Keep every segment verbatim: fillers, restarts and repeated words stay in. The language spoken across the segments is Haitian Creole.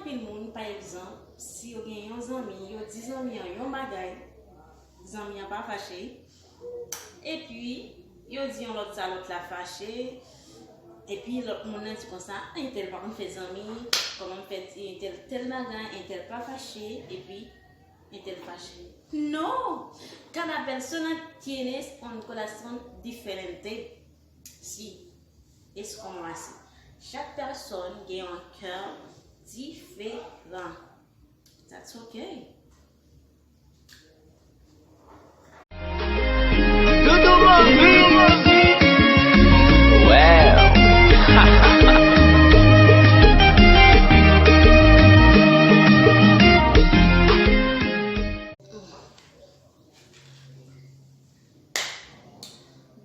Anpil moun, pa egzanp, si yo gen yon zanmi, yo di zanmi an yon bagay, zanmi an pa fache, epi yo di yon lòt sa, lòt la fache, epi lòt moun nan di konsa, entèl pa konn fè zanmi, kòman m fè di entèl tèl bagay, entèl pa fache, epi entèl fache. No! Cada persona tiene un corazón diferente. Sí, es como así. Chak pèsòn gen yon kè diferan. That's okay.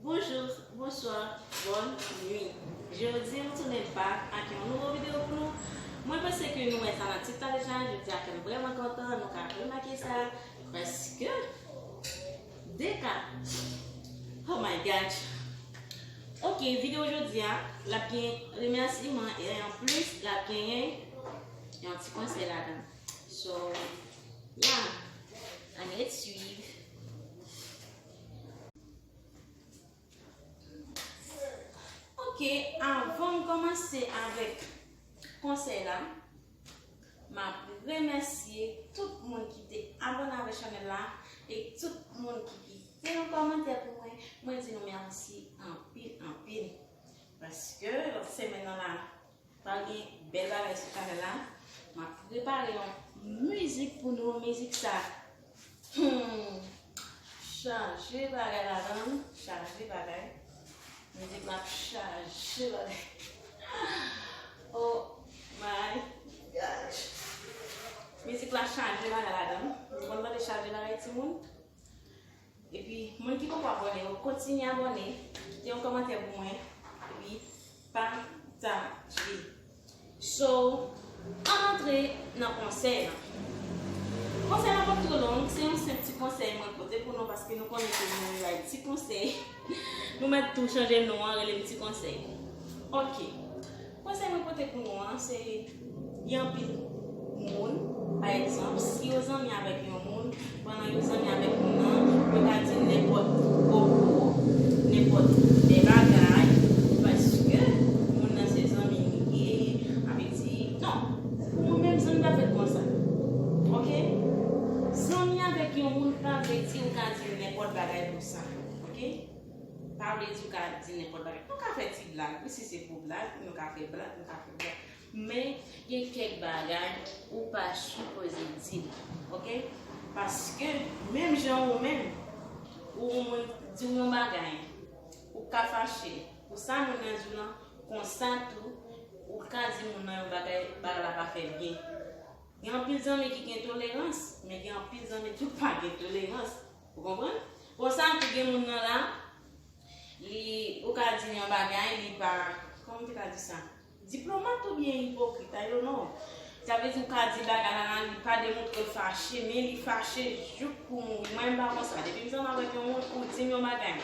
Bonjou, bonswa, bòn nwi. Jodi m tounen back ak yon nouvo videyo pou nou. Mwen panse ke nou wè sa nan tit la deja, jodi a fè m vrèman kontan, nou ka remake sa, paske de ka. Oh my God. Ok, videyo jodi a, l ap gen remèsiman e anplis l ap genyen yon ti konsèy ladan. So, yeah, ann ret swiv. Ok, avan m kòmanse avèk konsèy la, m ap remèsye tout moun ki te abòne avèk chanèl la e tout moun ki kite yon kòmantè pou mwen. Mwen di nou mèsi anpil, anpil. Paske lòt semèn nan la, pral gen bèl bagay sou chanèl la. M ap prepare yon mizik pou nou. Mizik sa, hmm, chaje bagay ladan l, chaje bagay. Mizik la ap chaje bagay. Oh my gosh. Mizik la chaje bagay ladan l. Nou konn tande chaje bagay, timoun? Epi, moun ki poko abòne yo, kontinye abòne, kite yon kòmantè pou mwen, epi pataje. So, ann antre nan konsèy la. Konsèy la pap twò long, se yon senp ti konsèy mwen pote pou nou, paske nou konnen ke nou bay ti konsèy. Nou mèt tou chanje non an, rele m ti konsèy. Ok. Konsèy mwen pote pou nou an, se gen anpil moun, pa egzanp, si yo zanmi avèk yon moun, pandan yo zanmi avèk moun nan, yo ka di nenpòt kòkò, nenpòt de bagay, paske moun nan se zanmi li ye, sa vle di, non, pou mwen menm, zanmi pa fèt konsa. Ok? Zanmi avèk yon moun pa vle di ou ka di nenpòt bagay konsa. Ok? Pa vle di ou ka di nenpòt bagay. Nou ka fè ti blag, wi, si se pou blag, nou ka fè blag, nou ka fè blag. Men, gen kèk bagay ou pa sipoze di l, ok? Paske, menm jan ou menm, ou yon moun di w yon bagay, ou ka fache pou sa moun nan di w lan, konsa tou, ou ka di moun nan yon bagay, bagay la pa fèt byen. Gen anpil zanmi ki gen tolerans, men gen anpil zanmi ki pa gen tolerans. Ou konprann? Konsa tou gen moun nan la, li, ou ka di li yon bagay, li pa, kòman m te ka di sa? Diplomat oubyen ipokrit, I don't know. Sa vle di ou ka di bagay la, li pa demontre l fache, men li fache jouk pou mouri. Mwen, m pa konsa. Depi m zanmi avèk yon moun, ou di m yon bagay,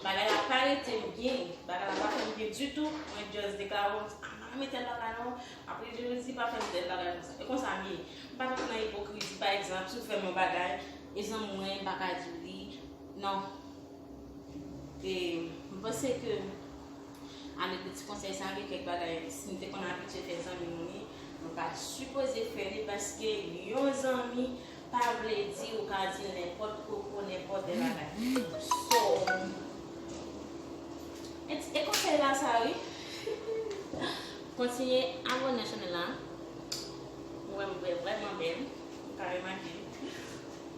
bagay la pa rete m byen, bagay la pa fè m byen ditou, mwen just deklare w, a, m pa renmen tèl bagay non. Apre, Jezi pa fè m tèl bagay konsa. E konsa m ye. M pa t nan ipokrizi, pa egzanp, si w fè m yon bagay, e zanmi mwen, m pa ka di w li. Non. E, m panse ke, avèk de ti konsèy sa, gen kèk bagay, si n te konn abitye fè zanmi nou ye, nou pa sipoze fè li, paske yon zanmi pa vle di ou ka di l nenpòt koko, nenpòt de bagay. So, e, e konsèy la sa, wi. Kontinye abòne chanèl la. Ou wè m vrè-, vrèman bèl. Ou ka remake.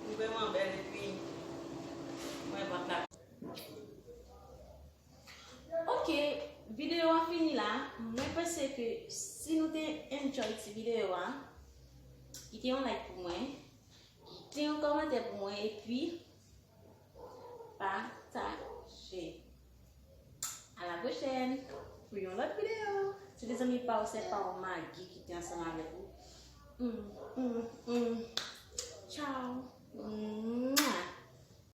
M vrèman bèl epi m wè vant la. Ok, videyo a fini la. Mwen panse ke si nou te enjoy ti videyo a, kite yon like pou mwen, kite yon kòmantè pou mwen, epi pataje. A la pwochèn pou yon lòt videyo. Se te zanmi pa w, sè pa w, Maggie ki te ansanm avèk ou. Mm, mm, mm. Ciao. Mwah.